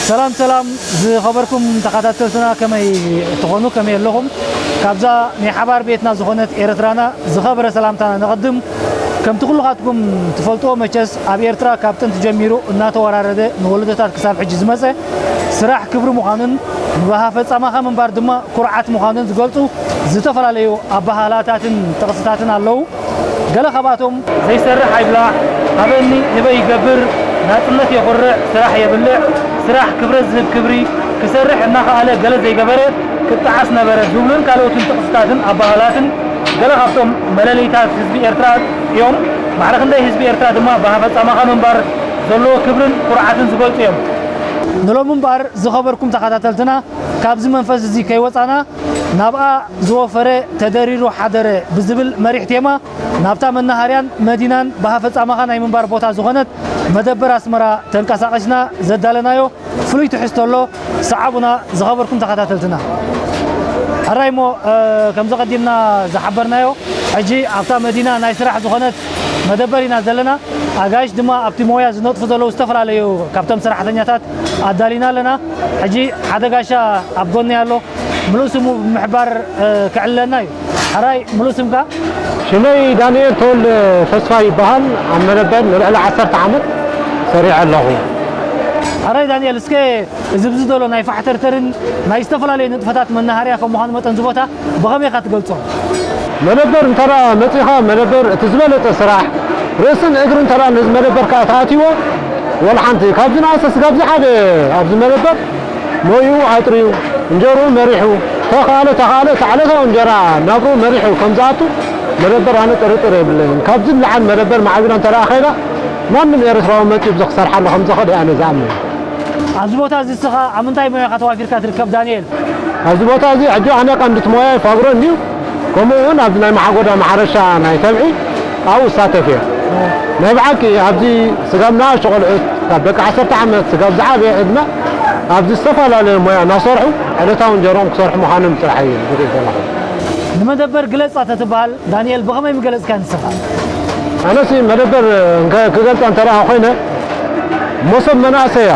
ሰላም ሰላም ዝኸበርኩም ተኸታተልትና፣ ከመይ ትኾኑ? ከመይ ኣለኹም? ካብዛ ናይ ሓባር ቤትና ዝኾነት ኤርትራና ዝኸበረ ሰላምታና ነቐድም። ከምቲ ኩልኻትኩም ትፈልጥዎ መቸስ፣ ኣብ ኤርትራ ካብ ጥንቲ ጀሚሩ እናተወራረደ ንወለዶታት ክሳብ ሕጂ ዝመጸ፣ ስራሕ ክብሪ ምዃኑን ንበሃፈ ጻማኻ ምንባር ድማ ኩርዓት ምዃኑን ዝገልጹ ዝተፈላለዩ ኣበሃህላታትን ጥቕስታትን ኣለዉ። ገለ ካብኣቶም፣ ዘይሰርሕ ኣይብላዕ፣ ሃበኒ ህበይ ይገብር፣ ናጽነት የኹርዕ፣ ስራሕ የብልዕ፣ ስራሕ ክብረት ዝህብ ክብሪ፣ ክሰርሕ እናኸኣለ ገለ ዘይገበረ ክጠዓስ ነበረ ዝብሉን ካልኦትን ጥቕስታትን ኣበሃህላትን ገለ ካብቶም መለለይታት ህዝቢ ኤርትራ እዮም። ማዕረ ክንደይ ህዝቢ ኤርትራ ድማ ብሃፈጻማኻ ምንባር ዘለዎ ክብርን ኩርዓትን ዝገልጹ እዮም። ንሎሚ እምበኣር ዝኸበርኩም ተኸታተልትና፣ ካብዚ መንፈስ እዚ ከይወጻና፣ ናብኣ ዝወፈረ ተደሪሩ ሓደረ ብዝብል መሪሕ ቴማ፣ ናብታ መናሃርያን መዲናን ብሃፈጻማኻ ናይ ምንባር ቦታ ዝኾነት መደበር ኣስመራ ተንቀሳቒስና ዘዳለናዮ ፍሉይ ትሕዝቶ ኣሎ። ሰዓቡና ዝኸበርኩም ተኸታተልትና። ሕራይ እሞ፣ እ፣ ከምዚ ቀዲምና ዝሓበርናዮ፣ ሕጂ ኣብታ መዲና ናይ ስራሕ ዝኾነት መደበር ኢና ዘለና። ኣጋይሽ ድማ ኣብቲ ሞያ ዝነጥፉ ዘለዉ ዝተፈላለዩ ካብቶም ሰራሕተኛታት ኣዳሊና ኣለና። ሕጂ ሓደ ጋሻ ኣብ ጎኒ ኣሎ። ምሉእ ስሙ ብምሕባር፣ እ፣ ክዕልለና እዩ። ሕራይ፣ ምሉእ ስምካ? ሽመይ ዳንኤል ተወልደ ተስፋ ይበሃል። ኣብ መደበር ንልዕሊ ዓሰርተ ዓመት ሰሪዐ ኣለኹ። ሕራይ ዳንኤል፣ እስከ እዚ ብዚ ዘሎ ናይ ፋሕተርተርን ናይ ዝተፈላለዩ ንጥፈታት መናሃርያ ከም ምዃኑ መጠን፣ እዚ ቦታ ብኸመይ ኢኻ ትገልጾ? መደበር እንተ ደኣ መጺኻ፣ መደበር እቲ ዝበለጸ ስራሕ፣ ርእስን እግርን እንተ ደኣ ነዚ መደበር ከኣ ተኣትይዎ፣ ወላ ሓንቲ፣ ካብ ዝነኣሰ ስጋብ ዝዓበየ ኣብዚ መደበር ሞይኡ ኣጥርዩ፣ እንጀርኡ መሪሑ፣ ተኻለ፣ ተኻለ፣ እቲ ዕለታዊ እንጀራ ናብርኡ መሪሑ ከም ዝኣቱ መደበር ኣነ ጥርጥር የብለይን። ካብዚ ንላዕሊ መደበር ማዕቢላ እንተ ደኣ ኸይዳ፣ ማንም ኤርትራዊ መጺኡ ብዚ ክሰርሓሉ ከም ዝኽእል እየ ኣነ ዝኣምን። ኣብዚ ቦታ እዚ እስኻ ኣብ ምንታይ ሞያኻ ተዋፊርካ ትርከብ ዳንኤል? ኣብዚ ቦታ እዚ ሕጂ ኣነ ቀንዲ እቲ ሞያይ ፋብሮ እንድዩ፣ ከምኡ እውን ኣብዚ ናይ መሓጎዳ ማሕረሻ ናይ ተብዒ ኣብኡ እሳተፍ እየ። ናይ ብሓቂ ኣብዚ ስጋብ ንኣሽቱ ቆልዑት ካብ ደቂ ዓሰርተ ዓመት ስጋብ ዝዓበየ ዕድመ ኣብዚ ዝተፈላለየ ሞያ እናሰርሑ ዕለታዊ እንጀርኦም ክሰርሑ ምዃኖም ጥራሕ እየ ዝርኢ ዘለኹ። ንመደበር ግለጻ ተትበሃል ዳንኤል ብኸመይ ምገለጽካ ንስኻ? ኣነሲ መደበር እንከ-፣ ክገልጻ እንተ ደኣ ኮይነ፣ መሶብ መናእሰይ እያ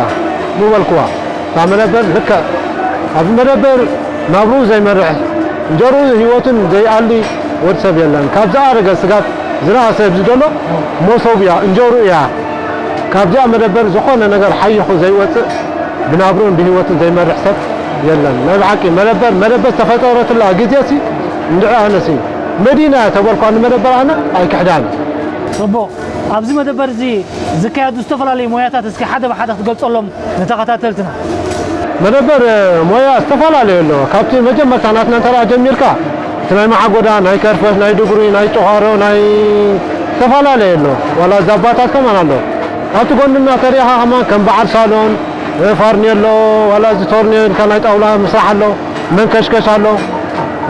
ምበልክዋ። እታ መደበር ልክዕ ኣብዚ መደበር ናብርኡ ዘይመርሕ፣ እንጀርኡ ህይወቱን ዘይኣሊ ወዲ ሰብ የለን። ካብ ዝኣረገ ስጋብ ዝነኣሰ ኣብዚ ዘሎ መሶብ እያ፣ እንጀርኡ እያ። ካብዚኣ መደበር ዝኾነ ነገር ሓይኹ ዘይወጽእ፣ ብናብርኡን ብህይወቱን ዘይመርሕ ሰብ የለን። ናይ ብሓቂ መደበር፣ መደበር ዝተፈጠረትላ ግዜሲ እንድዒ ኣነሲ መዲና እያ ተበልኳ ንመደበር ኣነ ኣይክሕዳን። ጽቡቕ። ኣብዚ መደበር እዚ ዝካየዱ ዝተፈላለዩ ሞያታት እስኪ ሓደ ብሓደ ክትገልጸሎም ንተኸታተልትና። መደበር ሞያ ዝተፈላለዩ ኣሎ። ካብቲ መጀመርታ ናትና እንተ ደኣ ጀሚርካ፣ እቲ ናይ መሓጎዳ፣ ናይ ከርፈስ፣ ናይ ድጉሪ፣ ናይ ጭዃሮ፣ ናይ ዝተፈላለየ ኣሎ። ዋላ እዚ ኣባታት ከማን ኣሎ። ኣብቲ ጎንና ተሪኢኻ ከማን ከም በዓል ሳሎን፣ እ፣ ፋርኔሎ፣ ዋላ እዚ ቶርኔዮ ኢልካ ናይ ጣውላ ምስራሕ ኣሎ፣ መንከሽከሽ ኣሎ፣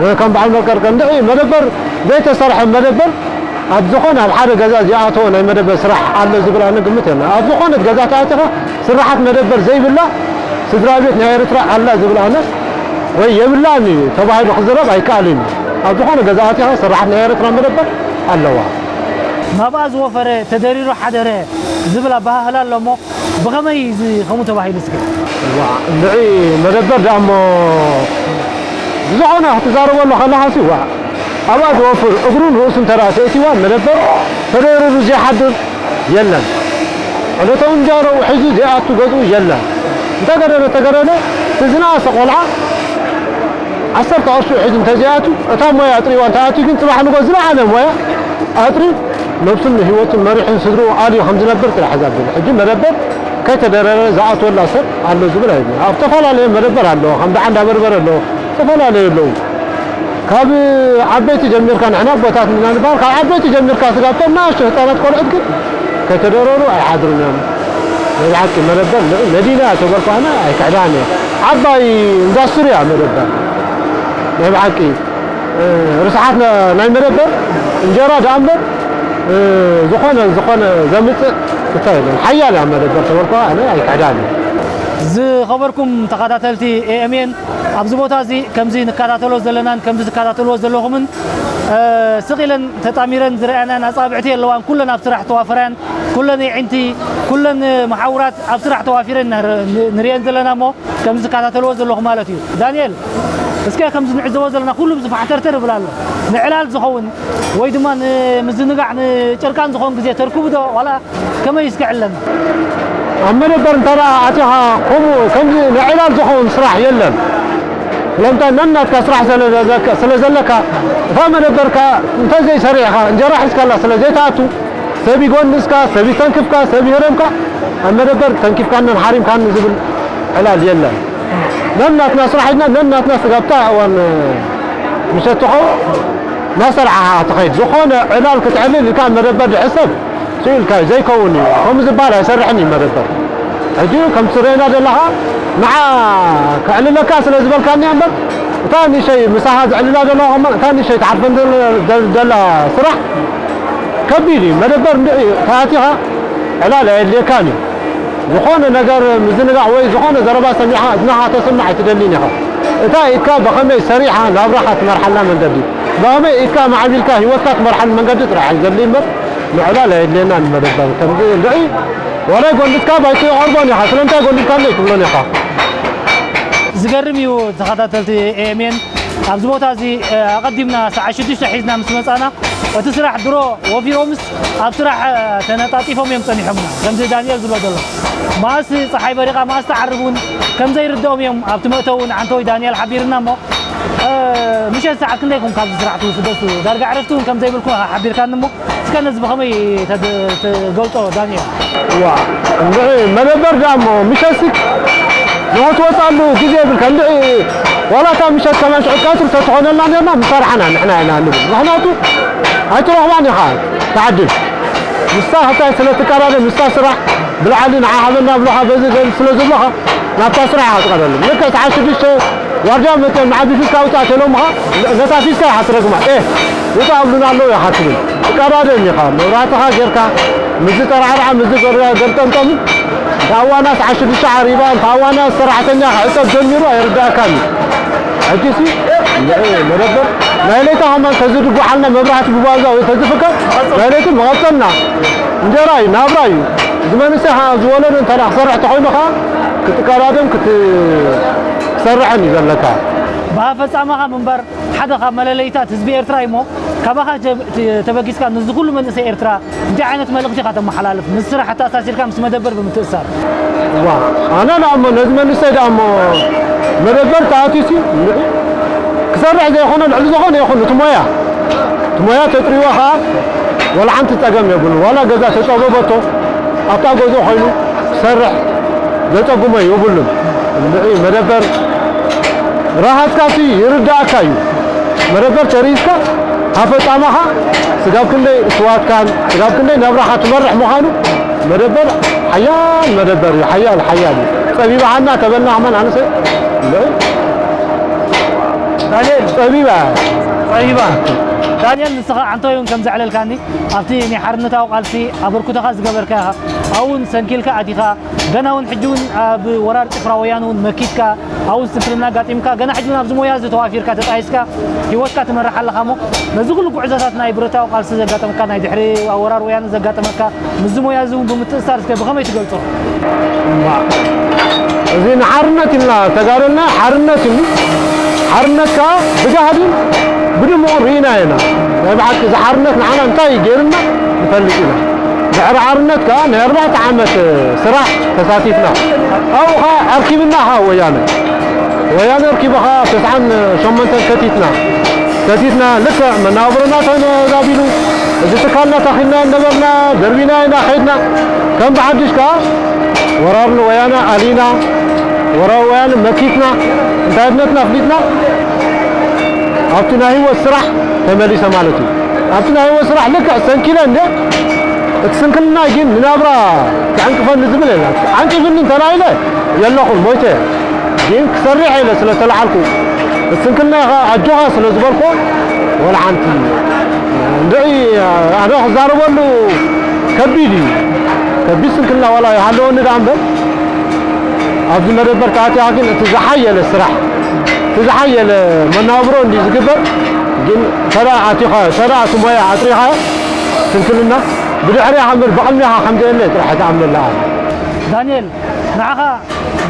እ፣ ከም በዓል መቀርቀር። እንድዒ መደበር ዘይተሰርሐ መደበር ኣብ ዝኾነ ኣብ ሓደ ገዛ ዝኣተወ ናይ መደበር ስራሕ ኣሎ ዝብል ኣነ ግምት የለን። ኣብ ዝኾነት ገዛ ተኣቲኻ ስራሓት መደበር ዘይብላ ስድራ ቤት ናይ ኤርትራ ኣላ ዝብል ኣነ ወይ የብላን እዩ ተባሂሉ ክዝረብ ኣይከኣልን እዩ። ኣብ ዝኾነ ገዛ ኣቲኻ ስራሓት ናይ ኤርትራ መደበር ኣለዋ። ናብኣ ዝወፈረ ተደሪሩ ሓደረ ዝብል ኣበሃህላ ኣሎ እሞ፣ ብኸመይ እዚ ከምኡ ተባሂሉ እስከ? ዋ፣ እንድዒ መደበር ደኣ እሞ ብዝኾነ ክትዛረበሉ ከለኻሲ፣ ዋ፣ ኣብኣ ዝወፍር እግሩን ርእሱን እንተ ደኣ ተእትይዋ መደበር ተደሪሩ ዘይሓድር የለን። ዕለታዊ እንጀራኡ ሒዙ ዘይኣቱ ገዝኡ የለን። እንተገደደ፣ እንተገደደ፣ እቲ ዝነኣሰ ቆልዓ ዓሰርተ ቅርሺ ሒዙ እንተዘይኣቱ፣ እታ ሞያ ኣጥሪዋ እንተኣትዩ ግን፣ ጽባሕ ንጎ ዝለዓለ ሞያ ኣጥርዩ፣ ነብሱን ህይወቱን መሪሑን ስድርኡ ኣልዩ ከም ዝነብር ጥራሕ እዛ ትብል። ሕጂ መደበር ከይተደረረ ዝኣትወላ ሰብ ኣሎ ዝብል ኣይብልን። ኣብ ዝተፈላለየ መደበር ኣለዎ፣ ከም ደዓ እንዳ በርበረ ኣለዎ፣ ዝተፈላለዩ ኣለዉ። ካብ ዓበይቲ ጀሚርካ፣ ንሕና ኣቦታት ኢና ንበሃል፣ ካብ ዓበይቲ ጀሚርካ ስጋብ እቶም ንኣሽቱ ህጻናት ቆልዑት ግን ከይተደረሩ ኣይሓድሩን እዮም። ናይ ብሓቂ መደበር ን-፣ መዲና እያ ተበልኩ ኣነ ኣይክሕዳን እየ። ዓባይ ኢንዳስትሪ እያ መደበር። ናይ ብሓቂ፣ እ፣ ርስሓት ነ-፣ ናይ መደበር እንጀራ ደኣ እምበር፣ እ፣ ዝኾነ፣ ዝኾነ ዘምጽእ እንታይ የለን። ሓያል እያ መደበር ተበልኩ ኣነ ኣይክሕዳን እየ። ዝኸበርኩም ተኸታተልቲ ኤ ኤም ኤን፣ ኣብዚ ቦታ እዚ ከምዚ ንከታተሎ ዘለናን ከምዚ ትከታተልዎ ዘለኹምን፣ እ፣ ስቕ ኢለን ተጣሚረን ዝረኣያናን ኣጻብዕቲ የለዋን። ኩለን ኣብ ስራሕ ተዋፈራያን፣ ኩለን የዒንቲ፣ ኩለን መሓውራት ኣብ ስራሕ ተዋፊረን ንር-፣ ንርእየን ዘለና እሞ፣ ከምዚ ትከታተልዎ ዘለኹም ማለት እዩ። ዳንኤል፣ እስከ ከምዚ ንዕዘቦ ዘለና ኩሉ ብዚ ፋሕተርተር ይብል ኣሎ። ንዕላል ዝኸውን ወይ ድማ ንምዝንጋዕ ንጨርቃን ዝኸውን ግዜ ተርክቡ ዶ? ዋላ ከመይ እስከ ዕለና? ኣብ መደበር እንተ ደኣ ኣቲኻ ከምኡ፣ ከምዚ ንዕላል ዝኸውን ስራሕ የለን። ስለምንታይ? ነናትካ ስራሕ ስለ ዘለካ፣ ስለ ዘለካ፣ እታ መደበርካ እንተ ዘይሰሪዕኻ፣ እንጀራ ሒዝካላ ስለ ዘይትኣቱ፣ ሰብ ይጎንስካ፣ ሰብ ይተንክፍካ፣ ሰብ ይህረምካ፣ ኣብ መደበር ተንኪፍካንን ሓሪምካንን ዝብል ዕላል የለን። ነናትና ስራሕ ሒዝና፣ ነናትና ስጋብታ እዋን ምሸት ትኸውን፣ እናሰርዓኻ ትኸይድ። ዝኾነ ዕላል ክትዕልል ኢልካ መደበር ድሕሰብ ስኢልካ እዩ፣ ዘይከውን እዩ። ከምኡ ዝበሃል ኣይሰርሕን እዩ መደበር። ሕጂ ከምቲ ትርእየና ዘለኻ፣ ንዓ ከዕልለካ ስለ ዝበልካኒ እምበር፣ እታ ንእሽተይ ምሳኻ ዘዕልላ ዘለዋ ከማ፣ እታ ንእሽተይ ትሓልፈን ዘለ-፣ ዘ-፣ ዘላ ስራሕ ከቢድ እዩ። መደበር እንድዒ ተኣቲኻ ዕላል ኣየድልየካን እዩ። ዝኾነ ነገር ምዝንጋዕ ወይ ዝኾነ ዘረባ ሰሚዕኻ እዝንኻ ተስምዕ ኣይትደልን ኢኻ። እታ ኢድካ ብኸመይ ሰሪሓ ናብራኻ ትመርሓላ መንገዲ፣ ብኸመይ ኢድካ ማዕቢልካ ህይወትካ ትመርሓሉ መንገዲ ጥራሕ እዩ ዘድሊ እምበር፣ ምዕላል ኣየድልየናን። መደበር ከምዚ እንድዒ ዋላ ጎንድትካ ባይቶ ይቐርቦን ኢኻ። ስለምንታይ ጎንድትካ እንዶ ኣይትብሎን ኢኻ። ዝገርም እዩ ተኸታተልቲ ኤ ኤም ኤን። ኣብዚ ቦታ እዚ፣ እ፣ ኣቐዲምና ሰዓት ሽዱሽተ ሒዝና ምስ መጻና፣ እቲ ስራሕ ድሮ ወፊሮምስ ኣብ ስራሕ፣ እ፣ ተነጣጢፎም እዮም ጸኒሖምና። ከምዚ ዳንኤል ዝብሎ ዘሎ፣ መኣስ ጸሓይ በሪቓ፣ መኣስ ትዓርብ እውን ከም ዘይርድኦም እዮም ኣብቲ መእተዊ ንዓንተወይ ዳንኤል ሓቢርና እሞ፣ እ፣ ምሸት ሰዓት ክንደይ ኮን ካብዚ ስራሕ ትውስደሱ? ዳርጋ ዕረፍቲ እውን ከም ዘይብልኩም ሓቢርካኒ እሞ፣ እስከ ነዚ ብኸመይ ተድ-፣ ትገልጾ ዳንኤል? ዋ፣ እንድዒ መደበር ደኣ እሞ ምሸት ሲ ንኽትወጻሉ ግዜ የብልካ። እንድዒ ዋላ እታ ምሸት ከማን ሽዑ ቀትሪ ተትኾነልና ነርና ምሰራሕና ንሕና ኢና ንብል። ምኽንያቱ ኣይትረኽባን ኢኻ እታ ዕድል። ንሳ ክልታይ ስለ ትቀራረብ፣ ንሳ ስራሕ ብልዓሊ ንዓ ሃበና ብሎኻ፣ በዚ ገል ስለ ዝብሎኻ ናብታ ስራሕ ኢኻ ትቐርብ። ልክዕ ሰዓት ሽዱሽተ ዋርድያ መፅኦም ንዓ ቢፊስካ ውፃእ ተሎምኻ ነታ ፊስካ ኢኻ ትረግማ። ኤ ውፃእ ኣብሉና ኣለዉ ኢኻ ትብል። ትቀዳደም ኢኻ። መብራህትኻ ጌርካ፣ ምስዚ ጠራዕራዕ፣ ምስዚ ገር-፣ ገርጠምጠም፣ እንተ ኣዋና ሰዓት ሽዱሽተ ዓሪባ፣ እንተ ኣዋና ሰራሕተኛ ክዕጸብ ጀሚሩ ኣይርድኣካን እዩ። ሕጂሲ መደበር ናይ ለይታ ከማን ተዝድጉሓልና መብራህቲ ብባዛ ወይ ተዝፍከር ናይ ለይቲ መቐጸልና። እንጀራ እዩ፣ ናብራ እዩ። እዚ መንእሰይ ከዓ ዝወለደ እንተ ደኣ ክሰርሕ ተኾይኑ ከዓ ክትቀዳደም ክት-፣ ክሰርሕን እዩ ዘለካ። ብኣፈጻምኻ ምንባር ሓደ ካብ መለለይታት ህዝቢ ኤርትራ እዩ እሞ፣ ካባኻ ጀ-፣ ተ-፣ ተበጊስካ ንዚ ኩሉ መንእሰይ ኤርትራ እንታይ ዓይነት መልእኽቲ ኢኻ ተመሓላልፍ? ምስ ስራሕ ኣተኣሳሲርካ ምስ መደበር ብምትእስሳር። ዋ፣ ኣነ ደኣ እሞ ነዚ መንእሰይ ደኣ እሞ መደበር ተኣትዩሲ ክሰርሕ ዘይኮነ ልዕሊ ዝኾነ ይኹን እቲ ሞያ፣ እቲ ሞያ ተጥርይዎ ኸዓ ዋላ ሓንቲ ጸገም የብሉን። ዋላ ገዛ ተጸበበቶ ኣብታ ገዝኡ ኮይኑ ክሰርሕ ዘጸግሞ የብሉን። እንድዒ መደበር ረሃጽካሲ ይርድኣካ እዩ። መደበር ተሪዝካ ኣፈጻማኻ ስጋብ ክንደይ እትዋትካን ስጋብ ክንደይ ናብራኻ ትመርሕ ምዃኑ መደበር ሓያል መደበር እዩ። ሓያል ሓያል እዩ። ጸቢባሃና ተበልና ከማን ኣነሰ እንድዒ ዳንኤል ጸቢባ ጸቢባ። ዳንኤል ንስኻ ዓንቶ እውን ከም ዘዕለልካኒ ኣብቲ ናይ ሓርነታዊ ቃልሲ ኣበርክቶኻ ዝገበርካ ኢኻ። ኣብኡ እውን ሰንኪልካ ኣቲኻ፣ ገና እውን ሕጂ እውን ኣብ ወራር ጭፍራ ወያነ እውን መኪትካ፣ ኣብኡ እውን ስንክልና ኣጋጢምካ፣ ገና ሕጂ እውን ኣብዚ ሞያ እዚ ተዋፊርካ ተጣይስካ ህይወትካ ትመርሕ ኣለኻ እሞ፣ ነዚ ኩሉ ጉዕዞታት ናይ ብረታዊ ቃልሲ ዘጋጠመካ፣ ናይ ድሕሪ ወራር ወያነ ዘጋጠመካ፣ ምስዚ ሞያ እዚ እውን ብምትእስሳር እስከ ብኸመይ ትገልጾ? እማ፣ እዚ ንሓርነት ኢልና ተጋደልና ሓርነት እዩ። ሓርነት ከኣ ብጋህድን ብድሙቕን ርኢና ኢና። ናይ ብሓቂ እዚ ሓርነት ንዓና እንታይ ገይሩና ንፈልጥ ኢና። ድሕሪ ሓርነት ከኣ ናይ ኣርባዕተ ዓመት ስራሕ ተሳቲፍና። ኣብኡ ኸኣ ኣርኪብና ኸኣ ወያነ። ወያነ ኣርኪቡ ኸኣ ተስዓን ሸሞንተን ከቲትና። ከቲትና ልክዕ መነባብሮና ተዛቢሉ፣ እዚ ትካልና ተኺልና ነበርና፣ ደርቢና ኢና ኸይድና። ከም ብሓድሽ ከኣ ወራር ንወያነ ኣሊና፣ ወራር ወያነ መኪትና፣ እንታይነትና ኣፍሊጥና፣ ኣብቲ ናይ ህይወት ስራሕ ተመሊሰ ማለት እዩ። ኣብቲ ናይ ህይወት ስራሕ ልክዕ ሰንኪለ እንደ፣ እቲ ስንክልና ግን ንናብራ ክዕንቅፈኒ ዝብል የለን። ዓንቂፍኒ እንተላኢለ የለኹን፣ ሞይተ። ግን ክሰርሕ ኢለ ስለ ተላዓልኩ፣ እቲ ስንክልና ኢኻ ኣጆኻ ስለ ዝበልኮ፣ ወላ ሓንቲ እንድዒ ኣነ ክዛረበሉ ከቢድ እዩ። ከቢድ ስንክልና ዋላ ይሃለወኒ ደኣ እምበር፣ ኣብዚ መደበር ተኣቲኻ ግን እቲ ዝሓየለ ስራሕ፣ እቲ ዝሓየለ መናብሮ እንዲ ዝግበር፣ ግን ተራ ኣቲኻ፣ ተራ እቲ ሞያ ኣጥሪኻ፣ ስንክልና ብድሕሪኻ እምበር ብቕድሚኻ ከም ዘየለ ጥራሕ ትኣምነላ። ዳንኤል፣ ንዓኻ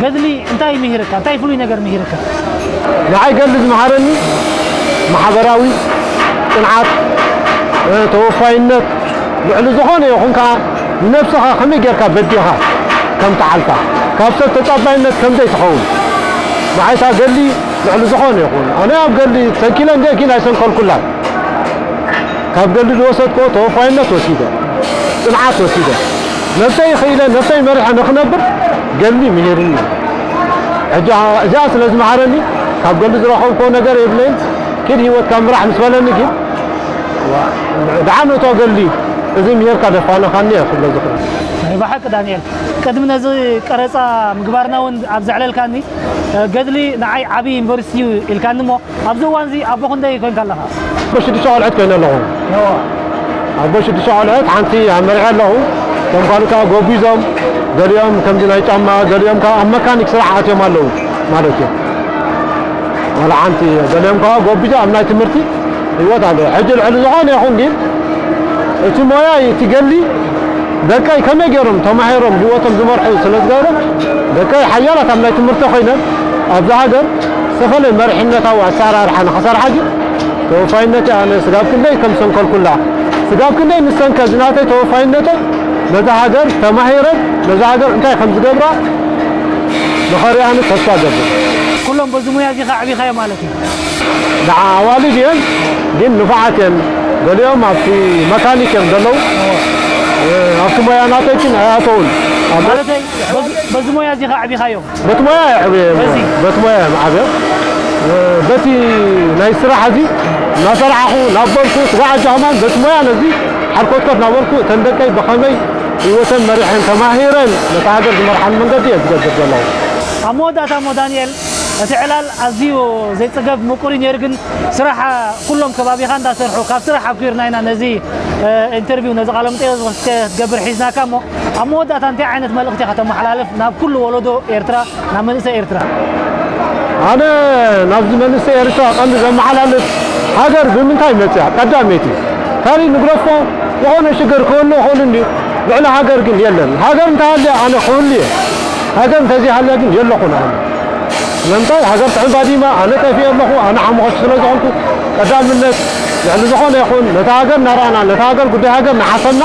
ገድሊ እንታይ ምሂርካ? እንታይ ፍሉይ ነገር ምሂርካ? ንዓይ ገድሊ ዝመሃረኒ ማሕበራዊ ጽንዓት፣ እ፣ ተወፋይነት፣ ልዕሊ ዝኾነ ይኹን ከኣ ንነብስኻ ከመይ ጌርካ በዲኻ ከም ትሓልፋ፣ ካብ ሰብ ተጻባይነት ከም ዘይትኸውን። ንዓይታ ገድሊ ልዕሊ ዝኾነ ይኹን፣ ኣነ ኣብ ገድሊ ሰንኪለ እንደ ግን ኣይሰንከልኩላን። ካብ ገድሊ ዝወሰድክዎ ተወፋይነት ወሲደ፣ ጽንዓት ወሲደ፣ ነብሰይ ኽኢለ፣ ነብሰይ መሪሐ ንኽነብር ገድሊ ምሂርኒ። ሕጂ እዚኣ ስለ ዝመሃረኒ ካብ ገድሊ ዝረኸብክዎ ነገር የብለይን። ኪድ ህይወትካ ምራሕ ምስ በለኒ ግን፣ ዋ፣ ደሓን እቶ ገድሊ፣ እዚ ምሂርካ ደፋነኻኒ እየ ክብሎ ዝኽእል። ናይ ብሓቂ ዳንኤል፣ ቅድሚ ነዚ ቀረጻ ምግባርና እውን ኣብ ዘዕለልካኒ፣ ገድሊ ንዓይ ዓቢ ዩኒቨርሲቲ እዩ ኢልካኒ እሞ፣ ኣብዚ እዋን እዚ ኣቦ ክንደይ ኮንካ ኣለኻ? ኣቦ ሽዱሽተ ቆልዑት ኮይነ ኣለኹ። እዋ። ኣቦ ሽዱሽተ ቆልዑት፣ ሓንቲ ኣመሪዐ ኣለኹ። እቶም ካልእ ከኣ ጎቢዞም፣ ገሊኦም ከምዚ ናይ ጫማ፣ ገሊኦም ከኣ ኣብ መካኒክ ስራሕ ኣትዮም ኣለዉ ማለት እዩ። ዋላ ሓንቲ፣ ገሊኦም ከኣ ጎቢዞም ኣብ ናይ ትምህርቲ ህይወት ኣለዉ። ሕጂ ልዕሊ ዝኾነ ይኹን ግን፣ እቲ ሞያ እዩ፣ እቲ ገድሊ ደቀይ ከመይ ገይሮም ተማሂሮም ህይወቶም ዝመርሑ ስለ ዝገብረ፣ ደቀይ ሓያላት ኣብ ናይ ትምህርቲ ኮይነን ኣብዛ ሃገር ዝተፈላለየ መሪሕነታዊ ኣሰራርሓ ንኸሰርሓ ግን ተወፋይነተይ ኣነ ስጋብ ክንደይ ከም ሰንከልኩላ፣ ስጋብ ክንደይ ንሰንከ፣ እዚ ናተይ ተወፋይነተይ ነዛ ሃገር ተማሂረን ነዛ ሃገር እንታይ ከም ዝገብራ ንኸርእያኒ ተስፋ እገብር። ኩሎም በዚ ሞያ እዚ ኸዓ ዓቢኻዮ ማለት እዩ። ንዓ ኣዋልድ እየን፣ ግን ንፉዓት እየን። ገሊኦም ኣብቲ መካኒክ እዮም ዘለዉ። እ፣ ኣብቲ ሞያ ናተይ ግን ኣይኣተዉን። ኣብ ማለተይ፣ በዚ፣ በዚ ሞያ እዚ ኸዓ ዓቢኻዮም? በቲ ሞያ እዮም ዓብየ-፣ በዚ? በቲ ሞያ እዮም ዓብዮም። እ፣ በቲ ናይ ስራሕ እዚ እናሰራሕኹ፣ እናበልኩ፣ ስጋ ዓጃ ከማን በቲ ሞያ ነዚ ሓርኮትኮት እናበልኩ፣ እተን ደቀይ ብኸመይ ህይወተን መሪሐን ተማሂረን ነታ ሃገር ዝመርሓሉ መንገዲ እየ ዝገብር ዘለኹ። ኣብ መወዳእታ እሞ ዳንኤል፣ እቲ ዕላል ኣዝዩ ዘይጽገብ ምቁር እዩ ነይሩ፣ ግን ስራሕ ኩሎም ከባቢኻ እንዳሰርሑ፣ ካብ ስራሕ ኣብኪርና ኢና ነዚ፣ እ፣ ኢንተርቪው፣ ነዚ ቃለ መጠይቕ ክትገብር ሒዝናካ እሞ፣ ኣብ መወዳእታ እንታይ ዓይነት መልእኽቲ ኢኻ ተመሓላልፍ ናብ ኩሉ ወለዶ ኤርትራ፣ ናብ መንእሰይ ኤርትራ? ኣነ ናብዚ መንእሰይ ኤርትራ ቀንዲ ዘመሓላልፍ፣ ሃገር ብምንታይ መጽያ ቀዳመይቲ፣ ካሊእ ንግረፎ፣ ዝኾነ ሽግር ክህሉ ይኽእል እንድዩ፣ ልዕሊ ሃገር ግን የለን። ሃገር እንተሃልያ ኣነ ክህሉ እየ። ሃገር እንተዘይሃልያ ግን የለኹን ኣነ። ስለምንታይ ሃገር ትዕንባ ዲማ ኣነ ጠፊኤ ኣለኹ፣ ኣነ ሓሙኸሽቲ ስለ ዝኾንኩ፣ ቀዳምነት ልዕሊ ዝኾነ ይኹን ነታ ሃገር እናረኣና፣ ነታ ሃገር ጉዳይ ሃገር እናሓሰብና፣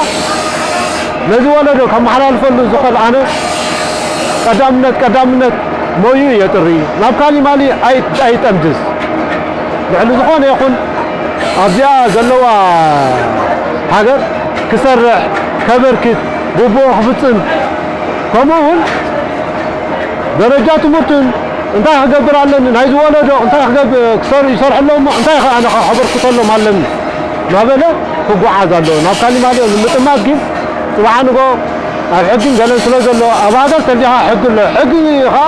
ነዚ ወለዶ ከመሓላልፈሉ ዝኽእል ኣነ ቀዳምነት፣ ቀዳምነት ሞዩ የጥሪ፣ ናብ ካሊእ ማሊእ ኣይ-፣ ኣይጠምዝዝ። ልዕሊ ዝኾነ ይኹን ኣብዚኣ ዘለዋ ሃገር ክሰርሕ፣ ከበርክት፣ ግቡኡ ክፍጽም፣ ከምኡ እውን ደረጃ ትምህርቱን እንታይ ክገብር ኣለኒ፣ ናይዚ ወለዶ እንታይ ክገብ-፣ ክሰር-፣ ይሰርሑ ኣለዉ እሞ እንታይ ከ ኣነ ከበርክተሎም ኣለኒ እናበለ ክጓዓዝ ኣለዎ። ናብ ካሊእ ማሊእ ንምጥማት ግን ጽባሕ ንግሆ ኣብ ሕግን ገለን ስለ ዘሎ፣ ኣብ ሃገር ተሊኻ ሕጊ ኣሎ። ሕጊ ኸኣ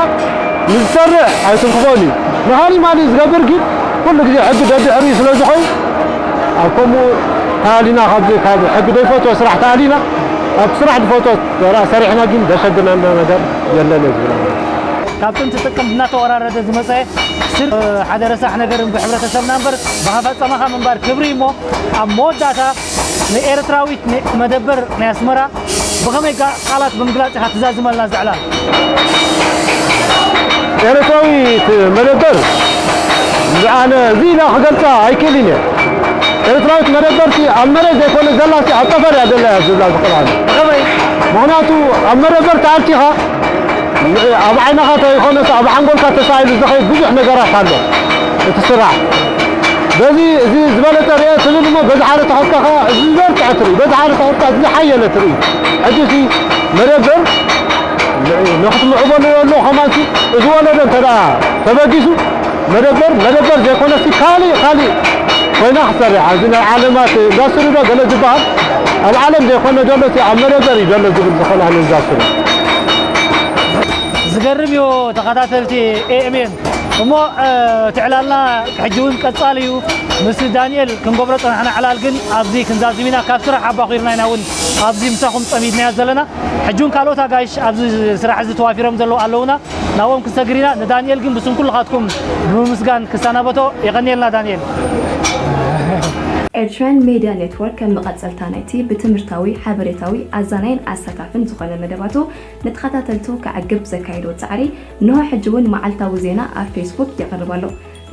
ንዝሰርሕ ኣይትንክፎን እዩ። ንኻሊእ ማሊእ ዝገብር ግን ኩሉ ግዜ ሕጊ ደድሕሪኡ ስለ ዝኸውን፣ ኣብ ከምኡ ተኣሊና፣ ካብዚ ካብ ሕጊ ዘይፈትዎ ስራሕ ተኣሊና፣ ኣብ ስራሕ ዝፈትዎ ስራሕ ሰሪሕና ግን ዘሸግረና ነገር የለን እየ ዝብል። ካብ ጥንቲ ጥቅምቲ እናተወራረደ ዝመጸ ስር ሓደ ረሳሕ ነገር ብሕብረተሰብና እምበር ብኣፈጻጽማኻ ምንባር ክብሪ እሞ፣ ኣብ መወዳእታ ንኤርትራዊት ን-፣ መደበር ናይ ኣስመራ ብኸመይ ጋ-፣ ቃላት ብምግላጽ ኢኻ ትዛዝመልና እዚ ዕላል? ኤርትራዊት መደበር፣ ኣነ እዚ ኢለ ክገልጻ ኣይክእልን እየ። ኤርትራዊት መደበርቲ ኣብ መሬት ዘይኮነ ዘላሲ ኣብ ጠፈር እያ ዘላ እያ ዝብላ ዝኽእል ኣነ። ብኸመይ? ምኽንያቱ ኣብ መደበር ተኣቲኻ ኣብ ዓይንኻ ተይኮነስ ኣብ ሓንጎልካ ተሳኢሉ ዝኸይድ ብዙሕ ነገራት ኣሎ እቲ ስራሕ። በዚ እዚ ዝበለጸ ርኤ ትብል እሞ በዚ ሓደ ተኸትካ ኸኣ እዚ ዝበርትዐ ትርኢ፣ በዚ ሓደ ተኸትካ እዚ ዝሓየለ ትርኢ። ሕጂ እቲ መደበር ንኽትምዕበሉ ዘሎ ከማንሲ እዚ ወለዶ እንተ ደኣ ተበጊሱ መደበር መደበር ዘይኮነሲ ካሊእ ካሊእ ኮይና ክትሰርሕ ኣብዚ ናይ ዓለማት ኢንዳስትሪ ዶ ገለ ዝበሃል ኣብ ዓለም ዘይኮነ ዘሎ እቲ ኣብ መደበር እዩ ዘሎ ዝብል ዝኾነ ኣነ ኢንዳስትሪ። ዝገርም እዩ ተኸታተልቲ ኤ ኤም ኤን። እሞ፣ እ፣ እቲ ዕላልና ሕጂ እውን ቀጻሊ እዩ። ምስ ዳንኤል ክንገብሮ ጸናሕና ዕላል ግን ኣብዚ ክንዛዝም ኢና። ካብ ስራሕ ኣባኺርና ኢና እውን ኣብዚ ምሳኹም ጸሚድናዮ ዘለና። ሕጂ እውን ካልኦት ኣጋይሽ ኣብዚ ስራሕ እዚ ተዋፊሮም ዘለዉ ኣለዉና። ናብኦም ክንሰግር ኢና። ንዳንኤል ግን ብስም ኩልኻትኩም ብምምስጋን ክሰናበቶ። የቐንየልና ዳንኤል። ኤርትራን ሜድያ ኔትወርክ ከም መቐጸልታ ናይቲ ብትምህርታዊ፣ ሓበሬታዊ፣ ኣዛናይን ኣሳታፍን ዝኾነ መደባቱ ንተኸታተልቱ ከዕግብ ዘካየዶ ጻዕሪ፣ እንሆ ሕጂ እውን መዓልታዊ ዜና ኣብ ፌስቡክ የቕርብ ኣሎ።